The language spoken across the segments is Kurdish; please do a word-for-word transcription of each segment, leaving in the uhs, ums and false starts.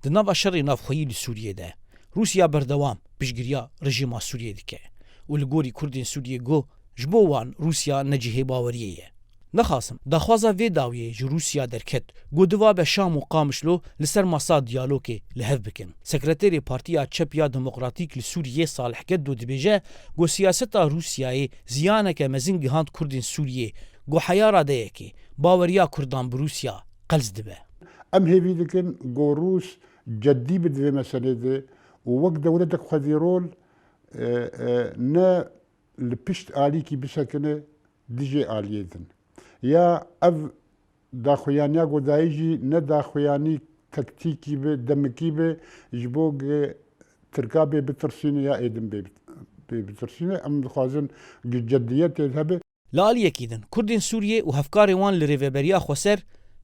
Di nava şerê navxweyî li Sûriyê de, Rûsya berdewam piştgiriya rejîma Sûriyê dike û li gorî Kurdên Sûriyê got, ji bo wan Rûsya ne cihê baweriyê ye. Nexasim, daxwaza vê dawiyê ji Rûsya derket, got divabe Şam û Qamişlo li ser masa diyalogê li hev bikin. Sekreterê Partiya Çep ya Demokratîk li Sûriyê Salih Geddo dibêje, got siyaseta Rûsyayê ziyaneke mezin gihand Kurdên Sûriyê, got heya radeyekê baweriya Kurdan bi Rûsya qels dibe. Em hêvî dikin ku Rûs ceddî bi di vê meselê de û wek dewletek xwedîrol, e, e, ne li pişt alîkî bisekine, dijê aliyê din. Ya ev daxuyaniya ku dayî jî ne daxuyanî taktîkî be, demikî be, ji bo ge Tirka bê bitirsîne ya êdin bê, bê bitirsîne. Em dixwazin ge ceddiyetê hebe. Li aliyekî din, Kurdên Sûriyê û hevkarên wan li Rêveberiya Xweser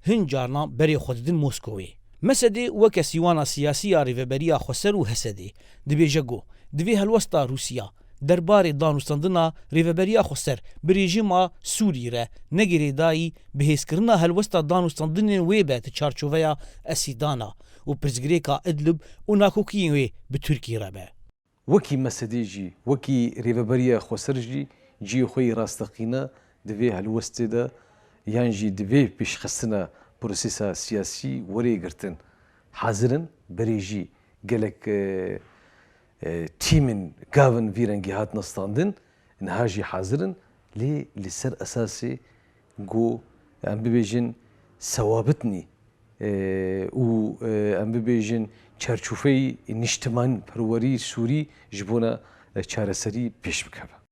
hin carna berê xwe didin Moskowê. Mesedê weke sîwana siyasî ya Rêveberiya Xweser û H S D'ê dibêje ku divê helwesta Rûsya derbarê danûstandina Rêveberiya Xweser bi rejîma Sûrî re ne girêdayî bihêzkirina helwesta danûstandinên wê be di çarçoveya esîdana û pirsgirêka Idlib û nakokiyên wê bi Tirkî re be. Wekî Mesedê jî, wekî Rêveberiya Xweser jî cihê xwe yê rasteqîne di vê helwestê de yan jî di vê pêşxistina prosesa siyasî were girtin. Hazir in, berê jî gelek, e, e, tîmên gavin vî rengî hatine standin, niha jî hazir in, lê li ser esasê ku em bibêjin sewabitnî, e, û, e, em bibêjin çarçofeyî niştimanperwerî Sûrî ji bona, e, çareserî pêş bikeve.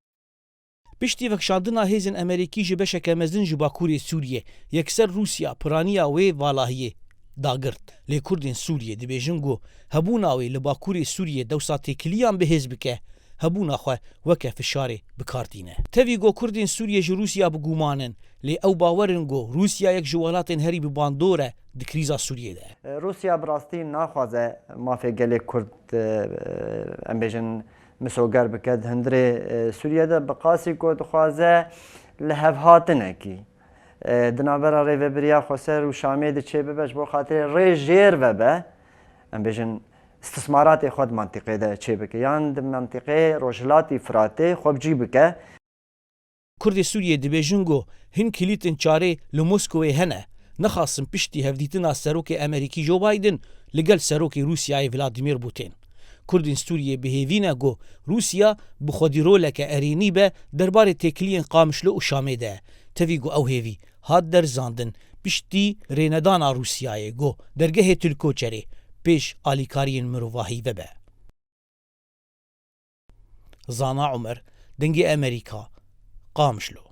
Piştî vekişandina hêzên Amerîkî ji beşeke mezin ji Bakurê Sûriyê, yekser Rûsya piraniya wê valahiyê dagirt. Lê Kurdên Sûriyê dibêjin ku hebûna wê li Bakurê Sûriyê dewsa têkiliyan bihêz bike, hebûna xwe weke fişarê bi kar tîne. Tevî ku Kurdên Sûriyê ji Rûsya bi guman in, lê ew bawer in ku Rûsya yek ji welatên herî bi bandor e di krîza Sûriyê de. Rûsya bi rastî naxwaze mafê gelê Kurd, e, em bêjin, misoger bike di hundirê, e, Sûriyê de, bi qasî ku dixwaze lihevhatinekî, e, di navbera Rêveberiya Xweser û Şamê de çêbibe, ji bo xatirê rê jêr vebe, em bêjin, istismaratê xwe di mantîqê de çêbike, yan di mantîqê Rojhilatî Firatê xwe bi cî bike. Kurdê Sûriyê dibêjin ku hin kilîtên çarê li Moskowê hene, nexasim piştî hevdîtina Serokê Amerîkî Joe Biden li gel Serokê Rûsyayê Vladimir Putin. Kurdên Sûriyê bi hêvî ne ku Rûsya bi xwedî roleke erênî be derbarê têkiliyên Qamişlo û Şamê de. Tevî ku ew hêvî hat derzandin piştî rênedana Rûsyayê ku dergehê Tilkoçerê pêş alîkariyên mirovahî vebe. Zana Omer, Dengê Amerîka, Qamişlo.